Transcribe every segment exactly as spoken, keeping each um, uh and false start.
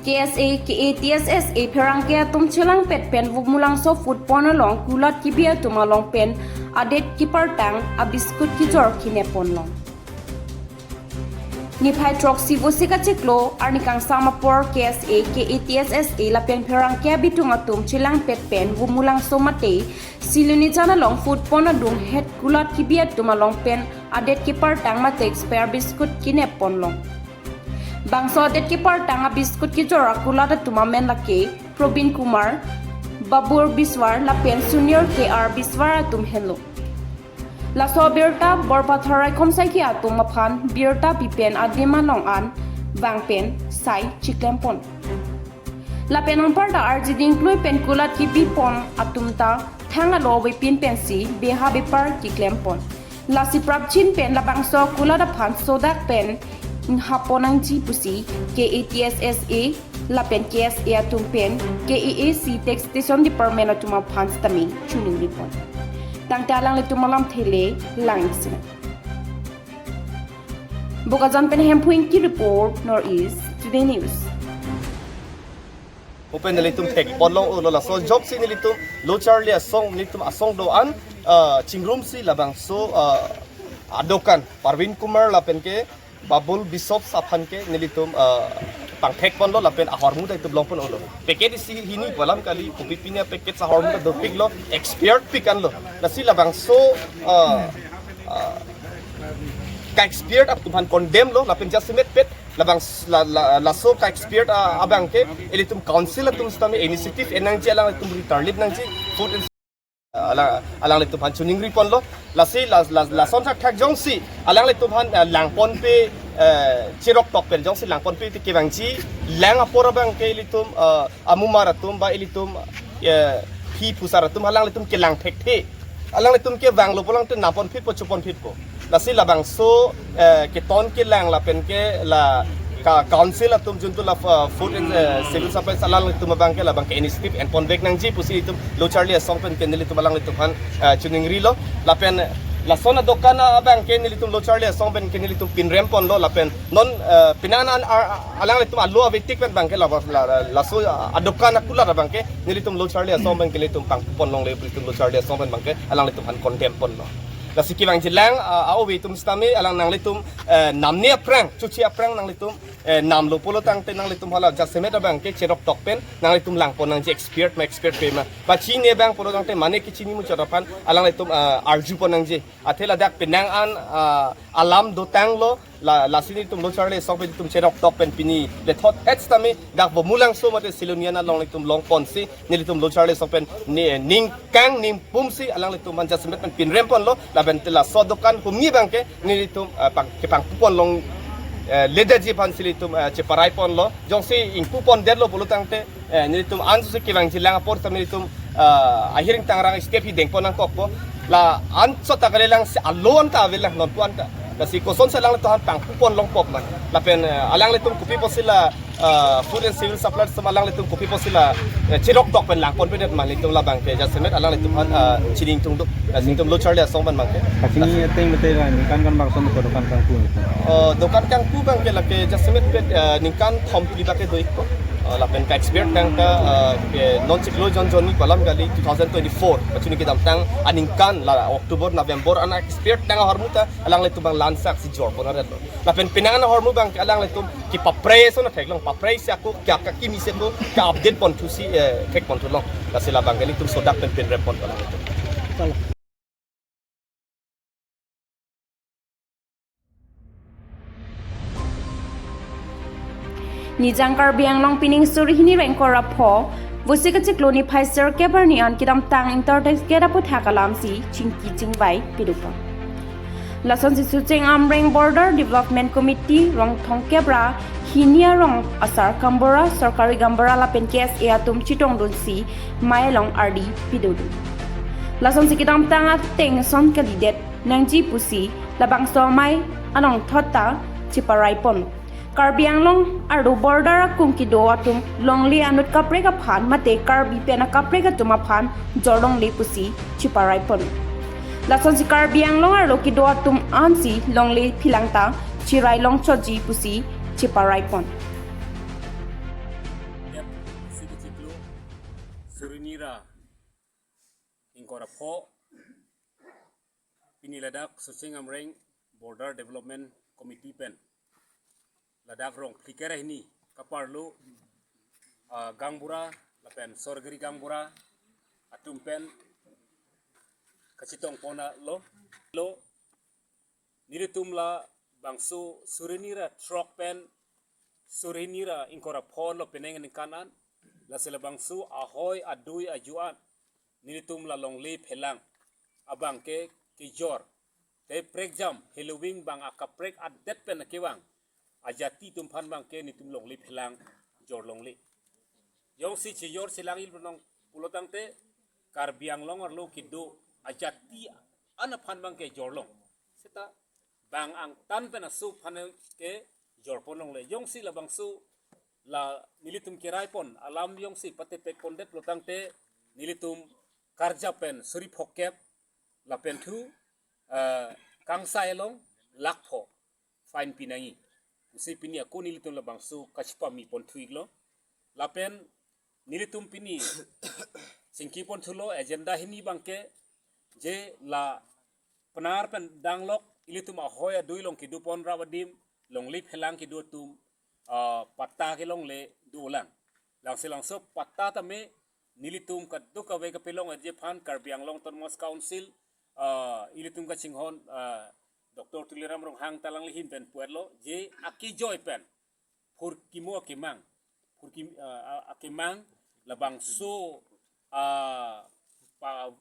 K S A, K A T S S A pherangke atum chelangpet pen Vumulangso food pon along kulat kebi atum along pen adet kepartang abiskut kejor kinep ponlong. Niphai throksi Vosik achiklo arni kangsam apor K S A, K A T S S A lapen pherangke abitung atum chelangpet pen Vumulangso mate Silonijan along food pon adung het kulat kebi atum along pen adet kepartang mate expire biskut kinep ponlong. Bangso adet kepartang abiskut kejor akulat atum amen lake Probin Kumar, Babur Biswar lapen Sunir K R Biswar atum henlo. Laso abirta Borpathar Raikom Saiki atum aphan birta pipen adim along an vang pen sai chiklem pon. Lapen anparta arjiding klui pen kulat kebi pon atum ta thang alo avepin pensi beha bepar keklem pon. Lasi prapjin pen labangso kulat aphan sodak pen hapon nangji pusi K A T S S A lapen K S A atum pen K A A C Taxation Department atum aphan sitame chiningri pon. Tangte alanglitum alamthe le lang-ik sinang. Bokajan pen Hemphu Ingti report, North East Today News. Open nelitum thek ponlong-olo, laso ajoksi nelitum lo charli asong, nelitum asong do-an, ah, chingrumsi labangso, ah, adokan Parvin Kumar lapen ke Babul Biswar aphan ke nelitum, ah, pangthek ponlo lapen ahormu ta itum long pon-olo. Packet isi hini pu alam kali, kopi pini packet ahormu ta dopiklo, expire pik anlo. Lasi labangso, ah, ah, ka-expire atum aphan condemn lo lapen jasemet pet labang s-, la, la, laso ka-expire, ah, abang ke ilitum council atum sitame initiative en nangji, alanglitum ritarlip nangji, food and alang, alanglitum aphan chiningri ponlo. Lasi la, la, lason thakthak jongsi alanglitum aphan, eh, lang ponpe, eh, cherok tok pen jongsi lang ponpe te kevangji lang apor abang ke ilitum, eh, amumar atum ba ilitum, eh, phi phusar atum alanglitum kelang thekthe. Alanglitum kevanglo pulang te nam ponphitpo, cho ponphitpo. Lasi labangso, eh, keton kelang lapen ke la ka council atum juntu la, uh, food and, uh, civil supplies alanglitum abang ke labang ke initiative en ponvek nangji pusi itum lo charli asong pen ke nelitum alanglitum aphan, uh, chiningrilo. Lapen lason adokan abang ke nelitum lo charli asong pen ke nelitum pinrem ponlo lapen non, uh, penang an, uh, alanglitum alo avetik pen abang ke la, la, la, laso, uh, adokan akulat abang ke nelitum lo charli asong pen ke nelitum pangpu ponlongle, nelitum lo charli asong pen abang ke alanglitum aphan condemn ponlo. Lasi kevangji lang, uh, a-ove atum sitame alang nanglitum, eh, namne aphrang, chuchi aphrang nanglitum, eh, namlo pulo tangte nanglitum hala jasemet abang ke cherok tok pen nanglitum lang pon nangji expire ma expire pe ma. Pachini abang pulo tangte mane kechini muchot aphan alanglitum, ah, arju pon nangji. Athe ladak penang an, ah, alam dotanglo, la, lasi nelitum lo charli asong pen itum cherok tok pen pini lethot het sitame dak Vumulangso mate Silonijan along nelitum long ponsi nelitum lo charli asong pen ni, ningkang ningpumsi alanglitum aphan jasemet pen pinrem ponlo, lapen te laso adokan humni abang ke nelitum, eh, pang, kepangpu ponlong, eh, ledetji aphansi nelitum, eh, cheparai ponlo. Jongsi ingpu pondetlo pulo tangte, eh, nelitum ansi kevangji lang apor sitame nelitum, eh, ahiring tangrang step hi deng pon nangkokpo. La anchot ta kalelang si alo anta avelang nonpu anta. Lasi kosonsi alanglitum aphan pangpu ponlong pok ma. Lapen, eh, alanglitum kopi pusi la, ah, food and civil supplies atum alanglitum kopi pusi la, eh, cherok tok pen lang ponpedet ma nelitum labang ke jasemet alanglitum aphan, ah, chiningtung do. Lasi nelitum lo charli asong pen abang ke. Kachini ateng mate la ningkan kan bangso mukho dokan kangpu. Oh, dokan kangpu abang ke lake jasemet pet, ah, ningkan thom phli abang ke do-ikpo. Ah, lapen ka-expire abang ke, ah, ke non chiklo jon jonni pu alam kali two thousand twenty-four. Pachini kedamtang aningkan la October, November an expire abang ahormu ta alanglitum abang lansak si jor pon aret lo. Lapen penang an ahormu abang ke alanglitum kepapre ason theklong, papre si ako kya ka kimi si ako ka-update ponthusi, eh, thek ponthulong. Lasi labang ke nelitum sodak pen pinrem pon alanglitum. Nijang Karbi Anglong pining suri hini rengkor apho, Vosik achiklo niphai sirkep arni an kedamtang Inter State aputhak alamsi chingki chingvai pidukpon. Lasonsi Sucheng Amreng Border Development Committee rong thomkep ra hini arong asar gaonbura, sorkari gaonbura lapen K S A atum chetongdunsi mei along ardi pidodun. Lasonsi kedamtang ateng ason kalidet nangji pusi labangso amei along thot ta cheparai pon. Karbi Anglong arlo border akung kedo atum longle anut kaprek aphan mate Karbi pen akaprek atum aphan jorlongle pusi cheparai pon. Lasonsi Karbi Anglong arlo kedo atum ansi longle philang ta cherai longchotji pusi cheparai pon. Ingkoi ra pho, pini ladak Socheng Amreng Border Development Committee pen ladak rong phlikera hini kaparlo, ah, gaonbura lapen sorgari gaonbura atum pen kachetong pon lo, lo nelitum labangso suri hini ra throk pen suri hini ra ingkoi ra pho lo penang aningkan an, lasi labangso ahoi adui ajo an nelitum la longle phelang abang ke kejor. Te prekjam heloving bang akaprek adet pen kevang ajati atum aphan abang ke nelitum longle phelang jorlongle. Jongsi chejor chelang il nong pulo tangte Karbi Anglong arlo kedo ajati an aphan abang ke jorlong. Seta bang angtan pen aso aphan ke jor pon longle. Jongsi labangso la nelitum kerai pon alam jongsi patepek pondet lo tangte nelitum karja pen suri phokep lapen thu, eh, kangsai along lakh pho fine pinangji pusi pini ako nelitum labangso kachepame pon thu iklo. Lapen nelitum pini chingki pon thulo agenda hini abang ke je la penar pen danglok ilitum ahoi adui along kedo pon rap adim longle phelang kedo atum, ah, patta kelongle dolang. Langselangso patta tame nelitum kadokave kapelong aje aphan Karbi Anglong Autonomous Council, ah, ilitum kachinghon, ah, Doctor Tuliram Ronghang ta alangli ahin pen puet lo je akejoi pen phurkimo akemang, phurkim, ah, ah, akemang labangso, ah, pa,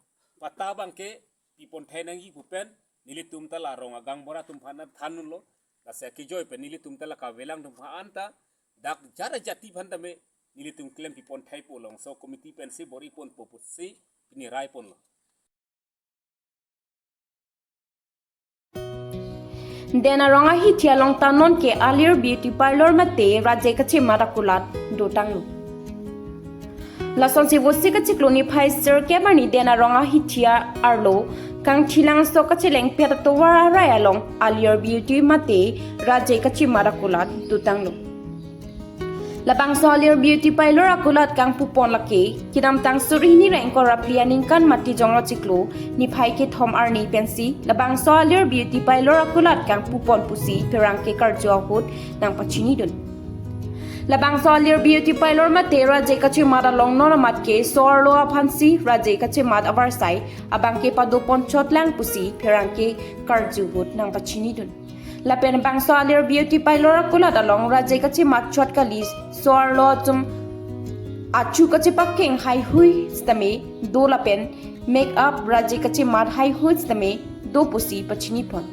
patta abang ke pipon thai nangji pu pen nelitum ta la rong agaonbura atum aphan than lo. Lasi akejoi pen nelitum ta la kavelang atum aphan ta dak jara jati aphan tame nelitum klem pipon thai po longso committee pensi bor-i ponpo pusi pini rai ponlo. Den arong ahithi along ta non ke Alir Beauty Parlour mate rat je kachemat akulat dotanglo. Lasonsi Vosik achiklo niphai sirkep arni den arong ahithi arlo kangthilangso kachelengpet atovar arai along Alir Beauty mate rat je kachemat akulat dotanglo. Labangso Alir Beauty Parlour akulat kangpupon lake kedamtang suri hini ra ingkoi ra phli aningkan Matijong achiklo niphai kethom arni pensi labangso Alir Beauty Parlour akulat kangpupon pusi pherangke karju ahut nangpachinidun. Labangso Alir Beauty Parlour mate rat je kachemat along non amat ke so-arlo aphansi rat je kachemat avarsai abang ke padopon chotlang pusi pherangke karju ahut nangpachinidun. Lapen bangso Alir Beauty Parlour akulat along rat je kachemat chot kali so-arlo atum achu kachepakeng haihui sitame do lapen make up rat je kachemat haihui sitame do pusi pachinipon.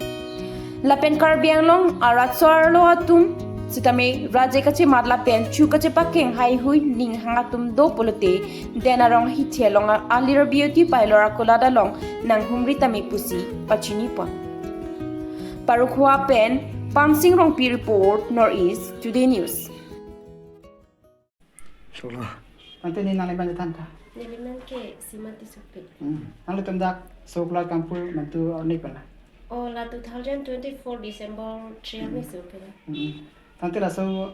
Lapen Karbi Anglong arat so-arlo atum sitame rat je kachemat lapen chu kachepakeng haihui ninghang atum do pulote den arong ahithi along Alir Beauty Parlour akulat along nanghumri tame pusi pachinipon. Parukhuwa pen Pansing Rongpi report, North East Today News. Solo. Ante ne nanglimen than tha? Nelimen ke Simati Supi. Hmm. Nanglitum dak so akulat kangpu mantu arni pen la? Oh, la two thousand twenty-four December three arni so pen la. Hmm. Tangte laso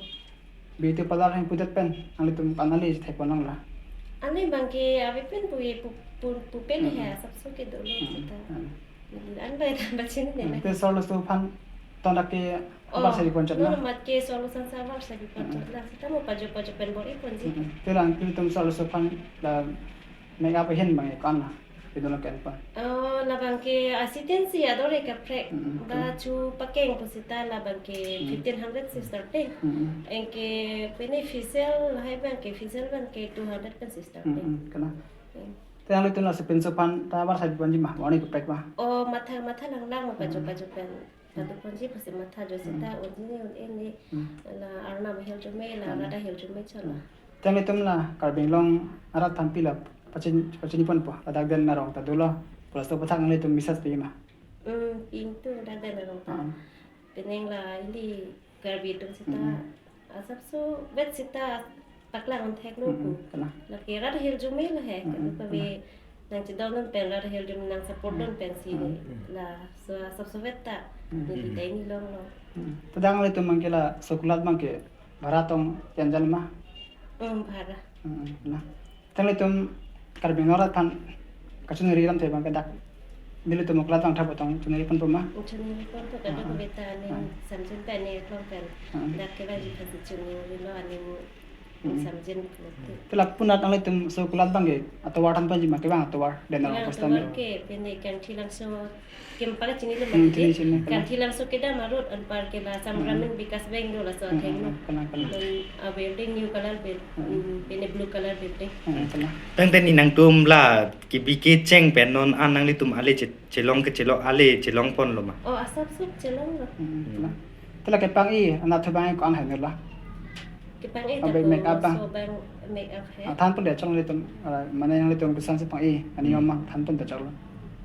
beauty parlour hangpudet pen nanglitum kanali thai pon nang la? Ani abang ke ave pen pu pu pu pen he, hmm, asapso ke dolo, hmm, seta. Hmm. An bai tan bachin ne. Hmm. Te so-arloso aphan ton dak ke, oh, avarsai pon chot non na? Amat ke so-arloso sa avarsai pon chot, hmm, la. Seta mo pajo pajo pen bor-i ponji. Hmm. Te nangtum so-arloso aphan la make up ahin abang ke ko-an la pidun lo ke-an pon? Oh, labang ke asiten si ador ke kaprek. Mm-mm. Ba chu pakeng pu seta labang ke, mm, fifteen hundred si starting. Mm-mm. Anke pini facial lahai abang ke, facial abang ke two hundred pen si starting. Mm-mm, kana. Mm. Te nanglitum laso pinso aphan ta avarsai ponji ma, bor-i kaprek ma? Oh, matha matha lang lang ma pajo, mm, pajo pen. Satu ponji pasi matha jo seta, hmm, unji ne un-e ne, hmm, la arnam ahirjume, la, hmm, rat ahirjume chala. Hmm. Te nanglitum la Karbi Anglong arat aphan pi la pachin, pachini ponpo, ladak den arong ta dolo pu laso aputhak nanglitum message pi ma? Hmm, pi ingtung ladak den arong ta. Ah. Penang la ili Karbi atum seta, hmm, asapso vet seta paklang thek lo, mm-mm, pu. Kana. Lake rat ahirjume lo he, mm-mm, kadu kave, kana, nangchedondun pen, rat ahirjume nang support dun, mm, pensi, mm-mm, laso asapso vet ta, mm-mm, neli dai ni long lo. Mm. Te nanglitum abang ke laso akulat abang ke bhara tong jan jan ma? Mm, bhara. Mm-mm, kana. Te nanglitum Karbi Anglong arat aphan Kachiningri alamthe abang ke dak nelitum okelat abang tha potong chiningri ponpo ma? Chiningri ponpo, kadokave ta aning, ah, samjin pen aning aklong pen. Ah. Dak kevangji aphan si chiningrilo, aning, hmm, samjin. Te lapu-an nanglitum so okelat abang ke atovar than ponji ma, kevang atovar, dena kevang posta atovar me? Ke pine Kangthilangso, kempa kachinilo, hmm, mati chini, chini, kevang. Kangthilangso kedam a-road anpar ke la Assam, hmm, Gramin Vikas Bank do, laso, hmm, athengno. Hmm, kevang, kevang. Hmm, a-building new colour buil-, hmm, hmm, pine blue colour building. Hmm, kevang. Tangte ne nangtum la kebi kecheng pen non an nanglitum ale che-, chelong kechelong, ale chelong ponlo ma? Oh, asapso chelonglo. Hmm, hmm. Te la kepang-i anatthu abang ko-an heno la? Kepang-i, oh, ta abang ko make up abang. So abang make up he. Ah, than pon de chong nelitum, ah, mane nanglitum kosonsi pang-i, aniyom, hmm, ma than pon de chonglo.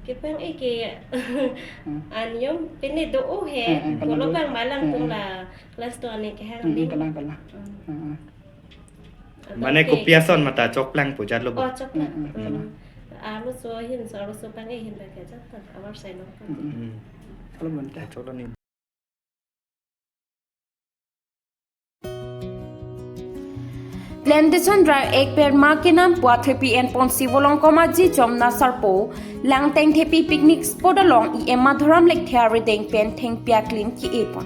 Kepang-i ke, hmm, aniyom pine do-o he. Eh, eh, kevang, kolo do-o. Abang malang, eh, tung, eh, la class two aning kehang, hmm, hmm, aning. Kevang, kevang. Hmm. Hmm, hmm. Mane kopi ason mata choklang pu jatlo bo? Oh, choklang. Mm, mm, mm. Kevang. Arloso ahin, so arloso pang-i ahin abang ke jat ta, avar sai long. Mm, mm. Mm. Choklo bonta. Choklo ni. Plantation Drive Ek Ped Maa Ke Naam pu athepi enponsi Volongkom Aji Chomna Sarpo Langteng Thepi picnic spot along E M Madhuram Lekthe arideng pen thengpi aklim ke-e pon.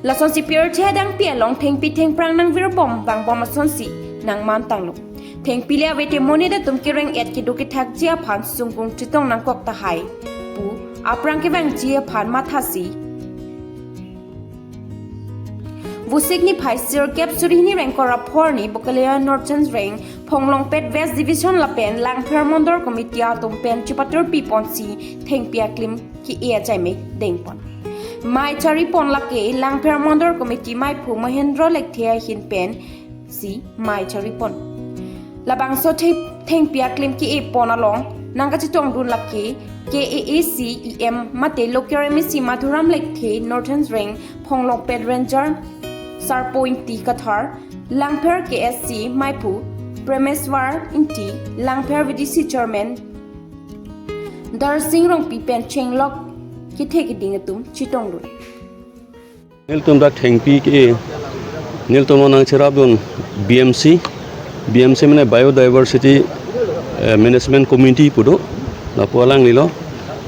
Lasonsi pirthe adangpi along thengpi thengphrang nangvirbom vangbom asonsi nangmantanglo. Thengpi le ave te monit atum kereng-et kedo kethakji aphan sungkung chetong nangkok tahai pu aphrang kevangji aphan mathasi, Vosik niphai sirkep suri hini ra ingkoi ra pho arni Bokalia Northern Range, Phonglongpet West Division lapen Langpher Mondol Committee atum pen chepatur piponsi thengpi aklim ke-e achaime dengpon. Mei charipon lake Langpher Mondol Committee meiphu Mahendra Lekthe ahin pensi mei charipon. Labangso the-, thengpi aklim ke-e pon along nangkachetongdun lake K A A C E M mate local M A C Madhuram Lekthe, Northern Range Phonglongpet Ranger Sarpo Ingti Kathar, Langpher K S C meiphu Premeshwar Ingti, Langpher V D C Chairman Darsing Rongpi pen chenglok kethe keding atum chetongdun. Nelitum dak thengpi ke-e, nelitum nangcherapdun B M C, B M C mane Biodiversity, eh, Management Committee pu do, lapu alanglilo,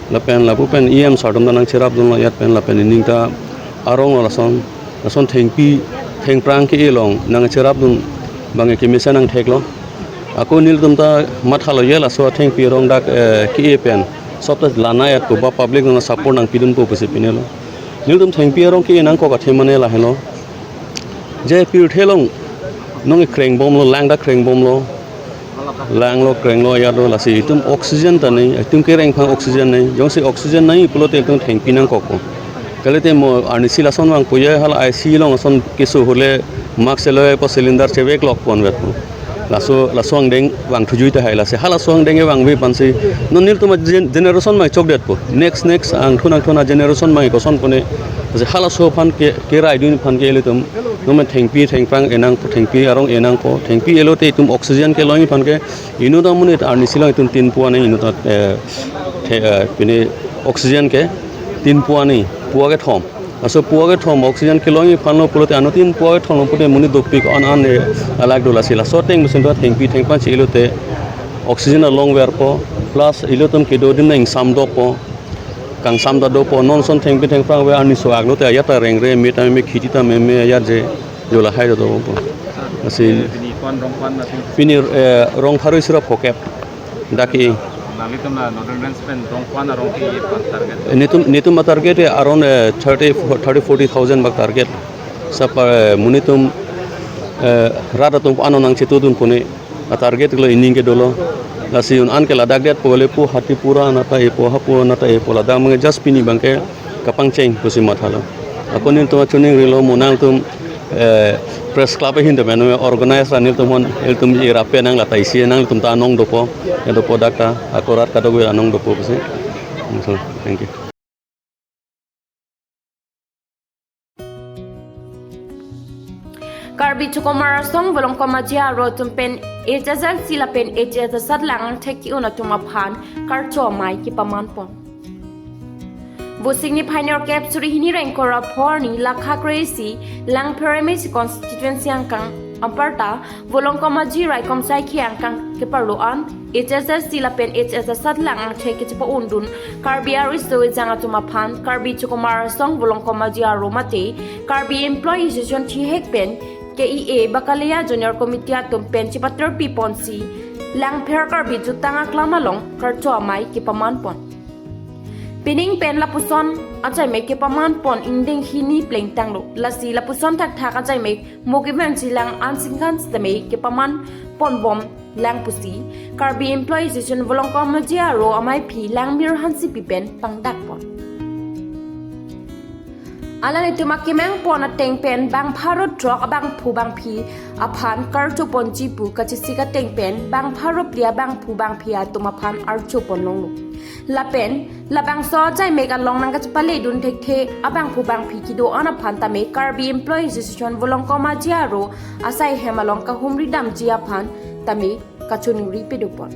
lapen lapu pen E M sir atum ta nangcherapdunlo ajat pen lapen ining ta arong lason, lason thengpi, thengphrang ke-e along nangcherapdun abang ke kemesen nangtheklo. Ako nelitum ta mathalo ye laso thengpi arong dak, eh, ke-e pen sop ta lanai-et pu ba public nang support nangpidunpo pusi pinelo. Nelitum thengpi arong ke-e nangkok athe mane lahelo. Je pirthe along nong kreng bomlo, lang ta kreng bomlo. Langlo, krenglo, ajatlo, lasi itum oxygen ta nai, itum kereng aphan oxygen nai, jongsi oxygen nai pulote itum thengpi nangkokpo. Kalite mo arnisi lason vangpo ye, hala I C U along ason keso ahut le mask chelo pu cylinder cheveklok ponvetpo. Laso, laso angdeng vangthuji tahai, lasi halaso angdeng vangve aphansi non nelitum a gen-, generation abang chokdetpo. Next, next angthun angthun a-generation abang koson pone. Lasi halaso aphan ke, keraidun aphan ke ilitum nome thengpi thengphrang enangpo, thengpi arong enangpo, thengpi elote itum oxygen kelongji aphan ke inut amonit arnisi along itum tin pua nai inut, eh, the-, eh, pine oxygen ke tin pua nai, pua kethom. Laso pua kethom oxygen kelongji aphanlo pulote anuttin pua kethomlo pute monit dopik an an, eh, alak do, lasi laso ateng mesen ta thengpi thengphrang si elote oxygen alongverpo, plus ilitum kedo adim nang ingsam dokpo, kangsam ta dopo, non ason thengpi thengphrang ave arni so-ak lote ajat ta rengre, me ta meme, kheti ta meme, ajat je jo lahai ta dopo. Lasi pini ko-an rong ko-an ma theng? Pini, eh, rong pharo isi ra phokep dak ke. Nanglitum la Northern Range pen rong ko-an arong ke-e aphan target? Netum, netum a-target ke around, eh, thirty, thirty, forty thousand bak target. Sapa, eh, monit atum, eh, rat atum ano nangchetudun pune a-target lo, ining ke dolo. Lasi un an ke ladak detpo le pu Hatipura anat ta epo, hapu anat ta epo, ladak abang just pini abang ke kapangcheng pusi mathalo. Ako nelitum chiningrilo mo nangtum, eh, press club ahin ta mane organize ra nelitum hon, ilitum irape nang lata isi nangtum ta anong dopo, ya dopo dak ta, ako rat kadokave anong dopo pusi. So, thank you. Karbi Chokomar Asong Volongkom Aji aro atum pen H S L C lapen H S L C lang thek ki-un atum aphan karcho amei kepamanpon. Vosik niphai nerkep suri hini ra ingkoi ra pho arni lakha kre-isi Langpher M A C constituency angkang Aparta Volongkom Aji Raikom Saikhi angkang keparlo an H S S C lapen H S S satlang angthek kechepa-undun Karbi ariso ejang atum aphan Karbi Chokomar Asong Volongkom Aji aro mate Karbi Employee Association thihek pen K E A Bakalia Junior Committee atum pen chepaterpi ponsi Langpher Karbi Jutang Aklam along karcho amei kepaman pon. Pining pen lapuson achaimek kepaman pon ingdeng hini plengtanglo. Lasi lapuson thakthak achaimek mo kevan silang anchingkan setame kepaman ponbom lang pusi Karbi Employee Association Volongkom Aji aro amaiphi Langmir Hansepi pen pangdak pon. Alanglitum akemang pon ateng pen bang pharo throk abangphu bangphi aphan karcho ponji pu kachesik ateng pen bang pharo phli abangphu bangphi atum aphan archo pon longlo. Lapen labangso achaimek along nangkachepaledun thekthe abangphu bangphi kedo-an aphan tame Karbi Employee Association Volongkom Aji aro asai hem along kahumri damji aphan tame kachoningri pedo pon.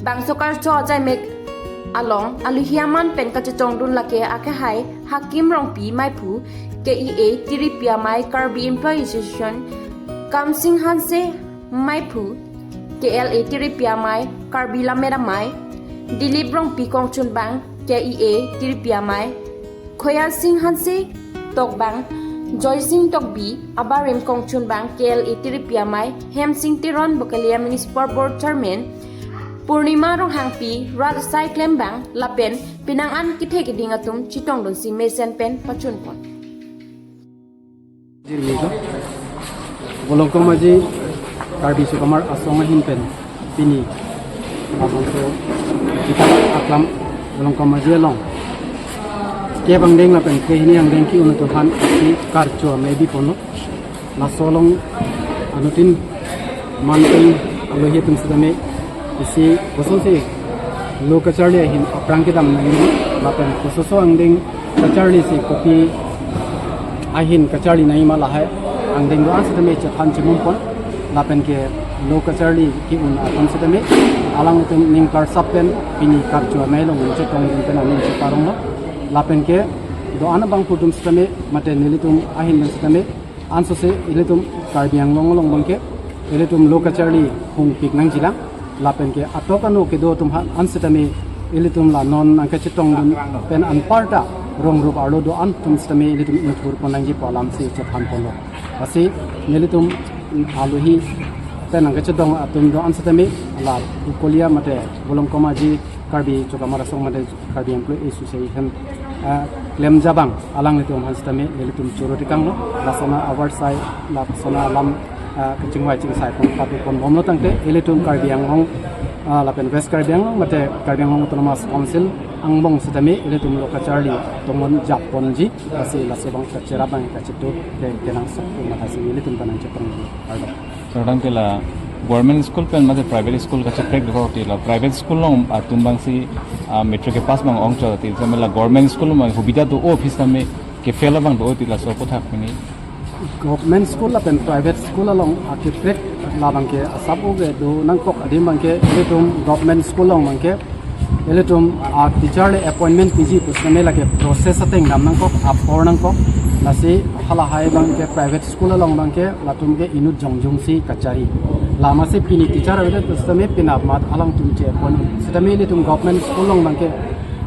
Bangso karcho achaimek along alohi aman pen kachechongdun lake akehai Hakim Rongpi maiphu K E A tiripi amei Karbi Employee Association, Kamsing Hanse maiphu K L A tiripi amei Karbi Lammet Amei, Dilip Rongpi kongchunbang K E A tiripi amei, Khoya Sing Hanse tokbang, Joy Sing Tokbi abarim kongchunbang K L A tiripi amei, Hemsing Teron Bakalia Municipal Board Chairman, Purnima Ronghangpi rat asai klembang lapen penang an kethe keding atum chetongdunsi mesen pen pachun pon. Jirmi ko. Volongkom Aji Karbi Chokomar Asong ahin pen pini abangso Jutang Aklam Volongkom Aji along kep angdeng lapen kre hini angdeng ke-un atum aphan isi karcho amei bi ponlo. Laso along anuttin manpeng alohi atum setame isi kosonsi lo kacharli ahin aphrang kedam nangji lapen kososo angdeng kacharli si kopi ahin kacharli nangji ma lahai angdeng do-an setame chethan chemum pon lapen ke lo kacharli ke-un atum setame alangtum ning karsap pen pini karcho amei along chetongdun pen aning cheparonglo lapen ke do-an abangphu atum setame mate nelitum ahin pen setame ansose ilitum Karbi Anglong along abangke ilitum lo kacharli hungpik nangjilang lapen ke atok ano kedo atum aphan an setame ilitum la non nangkachetongdun pen anparta rong rup arlo do-an atum setame ilitum ingthur pon nangji pu alamsi chethan ponlo. Lasi nelitum alohi pen nangkachetong atum do-an setame la Bukolia mate Volongkom Aji Karbi Chokomar Asong mate Karbi Employee Association, ah, klemjabang alanglitum aphan setame nelitum choro tekanglo. Lason a-award asai, lason alam, ah, kachingvai chingsai pon patu ponbomlo tangte ilitum Karbi Anglong, ah, lapen West Karbi Anglong mate Karbi Anglong Autonomous Council angbong setame ilitum lo kacharli tongmon japponji, lasi laso abang kacherap abang kachetu ke kenangsot atum amatha si ilitum pen nangchetong arlo. Sir, tangte la government school pen mate private school kacheprek dokok ti la private school along atum abangsi, ah, matric kepass abang ongchot ti, setame la government school along hubidha do-o pu setame ke-fail abang do-o ti laso aputhak pini. Government school lapen private school along akeprek labangke asap oge do nangkok adim abangke ilitum government school along abangke ilitum a-teacher le appointment piji pu setame lake process ateng dam nangkok, apor nangkok. Lasi halahai abangke private school along abangke latum ke inut jongjungsi kachari. Lasi pini teacher avedet pu setame penap mat alangtum che-appoint. Setame ilitum government school along abangke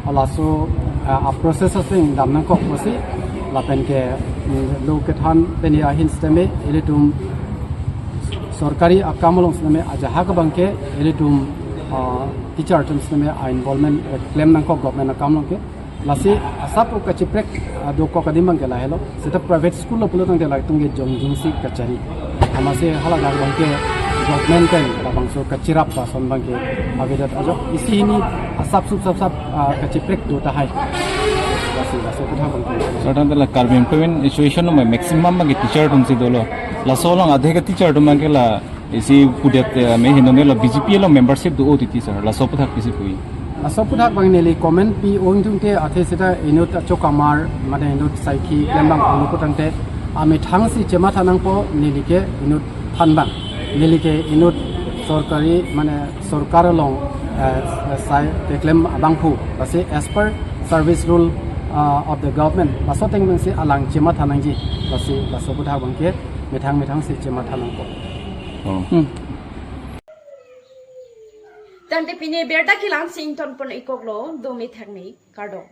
laso, ah, a-process ateng dam nangkok pusi lapen ke, mm, lo kethan pen ahin setame ilitum sorkari akam along setame ajahak abangke ilitum, ah, teacher atum setame a-involvement, eh, klem nangkok government akam along ke. Lasi asap kacheprek, ah, dokok adim abangke lahelo. Seta private school lo pulo tangte latum ke jongjungsi kachari. Amatsi hala abangke government pen labangso kacherap ason abangke avedet ajok. Isi hini asap sup sap sap, ah, kacheprek do tahai. Lasi laso aputhak abangke. Sir, tangte la Karbi Employment Association along maximum abangke teacher atumsi dolo. Laso along adhe ke teacher atum abangke la isi pudet, eh, me hinone la B J P along membership do-o titi sir, laso aputhak pisi puji. Laso aputhak abang neli comment pi-ong tangte athe seta inut achokamar, mane inut saikhi klembang pu tangte amethangsi chematha nangpo neli ke inut aphan abang. Neli ke inut sorkari, mane sorkar along, eh, sai keklem abangphu, lasi as per service rule, ah, of the government, laso ateng abangsi alang chematha nangji, lasi laso aputhak abangke methang methangsi chematha nangpo. Hmm. Tangte pini birta kelang si ingtonpon ikoklo, dome thekme, kardom.